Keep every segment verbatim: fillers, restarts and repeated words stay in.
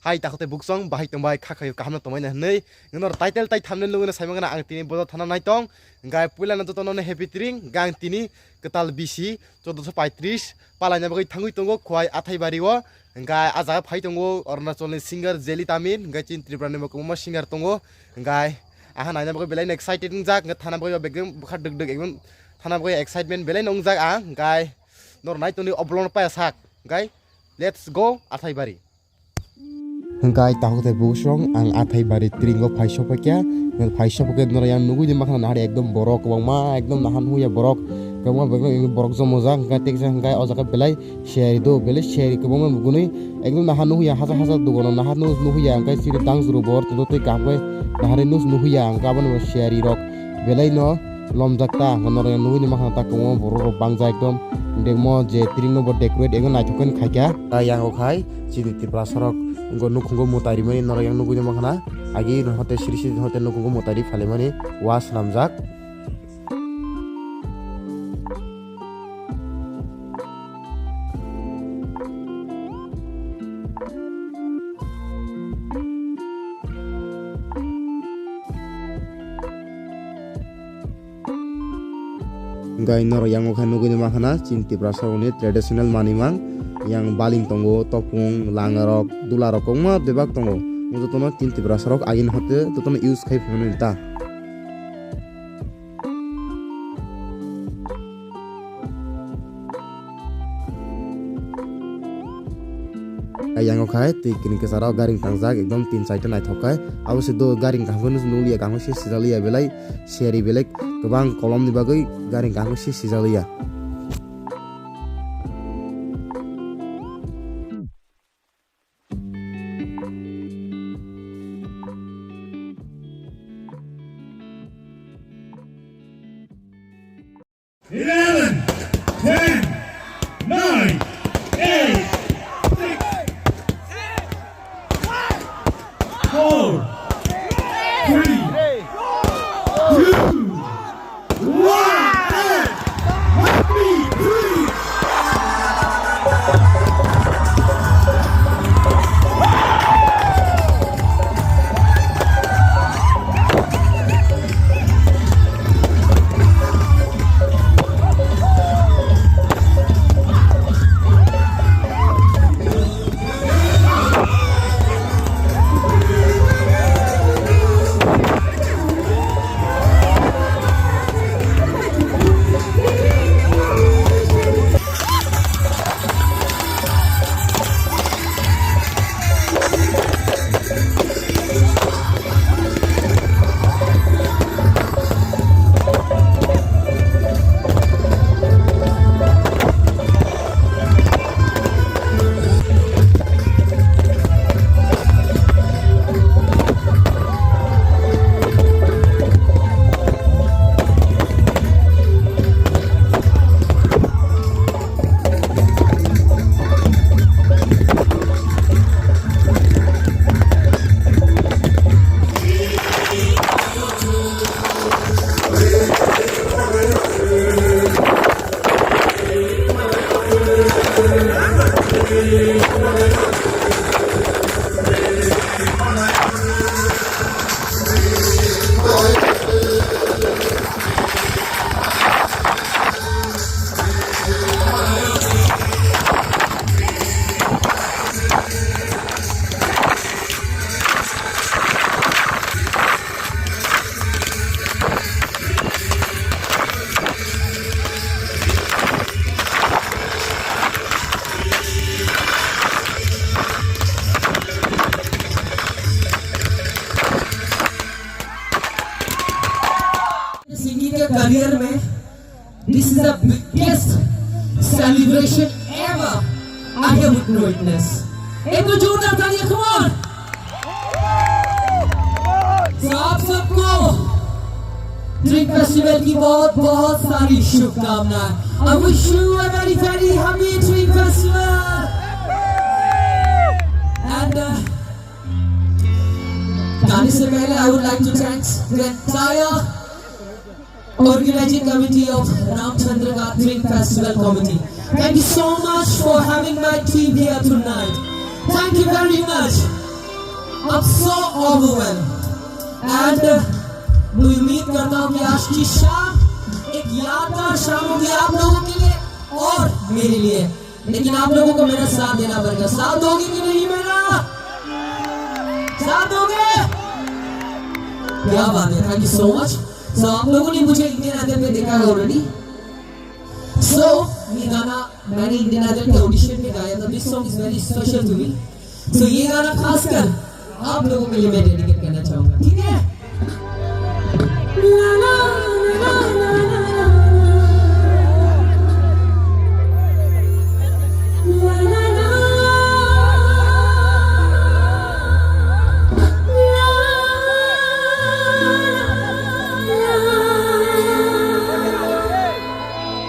Hai takhuk tei buksong, bahai tongbai, kha khayo kaham no tongmani hwnwi. Nwng nor title tai thumbnail nugwi no saimang gana ang tini bodo thana naitong. Hwnkhe puila no joto no happy tring, hwnkhe ang tini kwtal bisi chaudoso paitris palaina bagwi thangwi tongo Khowai Athaibari o. Hwnkhe ah jaga phai tongo Arunachal ni singer Jelly Tamir, hwnkhe chini Tripura ni bo kwbangma singer tongo. Hwnkhe aha naina bagwi belai no excited wngjak, hwnkhe thana bagwi o ekdom bwkha dwk dwk ekdom thana bagwi excitement belai no wngjak ang. Hwnkhe nor nai tongdi o vlog no paya sak, hwnkhe let's go Athaibari. Hwnkhe takhuk tei buksong ang Athaibari tring o phai sophaikha. Phai sophaikhe norok yang nugwi di makhna nahar ekdom borok kwbangma ekdom nahan huya borok. Kwbangma borok, borok jomojak hwnkhe teksa hwnkhe o jaga belai siyari do, belai siyari kwbangma nugwi ekdom nahan nuhuya hajar hajar dogano nahan nus nuhuya hwnkhe chini dang juru bor tei kaham khe nahar nus nuhuya hwnkhe abono siyari rok belai no lomjak ta, hwnkhe norok yang nugwi makhna ta kwbangma borok rok bangjak ekdom. Degmo je tring no bo decorate ekdom naithok khe khaikha. Ta yang o khai chini Tiprasa rok wngkha nukhungo mwtai rimani norok yang nugwi makhna. Agi hotel siri siri hotel nukhungo mwtai ri phalimani wa swnamjak. Hwnkhe norok yang o khe nugwi makhna chini Tiprasa rokni traditional manwi mang yang baling tongo, topung, langarok, dularok kwbangma bebak tongo. Jotono chini Tiprasa rok agini hote jotono use khai phaimani ta. Yang o khai twi kini kwcharo garing tangjak ekdom tin chaita naithok khai. Abo se do garing kaham khe nukliya kaham khe se sijaliya belai seri belai kwbang kolom ni bagwi garing kaham khe se sijaliya. Eleven, ten, nine, eight, six, four, three, two, one, and happy three. Singing के करियर में this is the biggest celebration ever I have witnessed. एक तो जोरदार तालियां, come on. So आप सबको dream festival की बहुत बहुत सारी शुभकामनाएं। I wish you a very very happy Dream Festival. And uh, गाने से पहले I would like to thanks the entire organizing committee of Ramchandra Ghat Dream Festival Committee. Thank you so much for having my team here tonight. Thank you very much. All women. And, uh, मैं उम्मीद करता हूँ कि आज की शाम एक यादगार शाम होगी आप लोगों के लिए और मेरे लिए। लेकिन आप लोगों को मेरा साथ देना पड़ेगा। साथ दोगे कि नहीं मेरा? साथ दोगे? क्या बात है, thank you so much। So आप लोगों ने मुझे Indian Idol में देखा है already। So ये गाना मैंने Indian Idol के ऑडिशन में गाया था। This song is very special to me। So ये गाना खासकर आप लोगों के लिए मैं डेडिकेट करना चाहूंगा, ठीक है?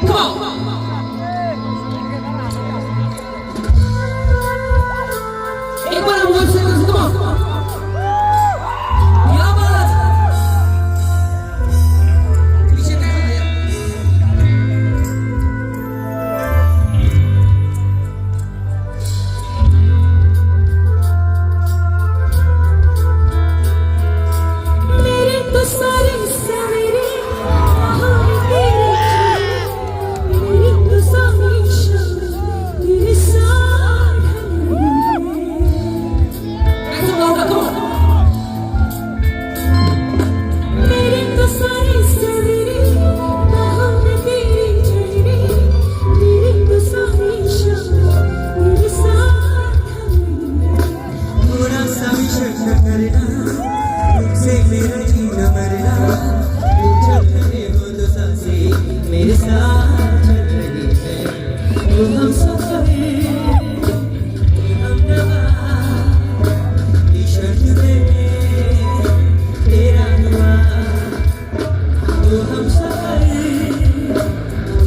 Come on. एक बार हम जोर से, come on. क्या बात. पीछे देखो भैया. मेरे तो सारे सवेरे बाहों में तेरे चलने, मेरे तो सारे शाम तेरे साथ ढल गए। ऐसे गाओ ना, come on. मेरे तो सारे सवेरे बाहों में तेरे चलने, मेरे तो सारे शाम तेरे साथ ढल गए। थोड़ा सा भी शक न करना, तुमसे मेरा जीना मरना, तुम चल रहे हो तो सांसें मेरे साथ चल रही है। वो हमसफर, वो हमनवा, ये शर्त पे तेरा हुआ। वो हमसफर,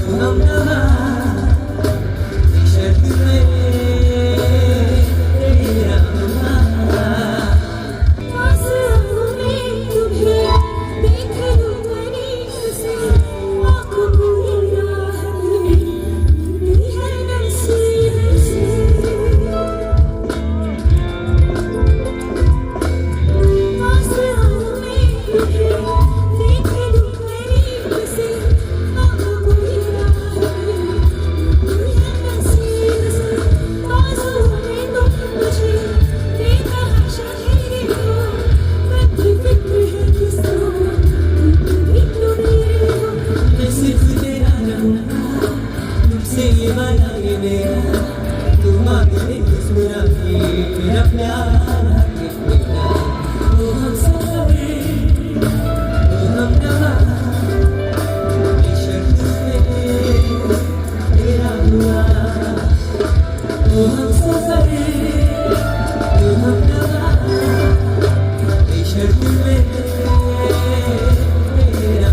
वो हमनवा, ये शर्त पे तेरा हुआ। मैं सिर्फ तेरा रहूंगा, तुमसे ये वादा है मेरा, तुम आगे मुस्कुरा के मेरा प्यार हर एक मेरा, वो हमसफर, वो हमनवा, ये शर्त पे तेरा हुआ। वो हमसफर, वो हमनवा, ये शर्त पे तेरा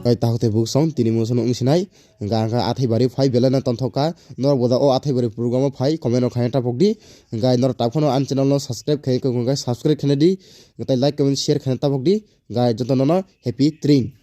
Hai tahok tei buksong tini musono wngsinai. Hingkha hingkha athai bari phai belai no tongthok kha. Norok boda o athai bari program o phai comment rok khaina tapok di. Hingkha norok taphano ani channel no subscribe khai khe hingkha subscribe khaina di. Hingkha like comment share khaina tapok di. Hingkha joto nono happy train.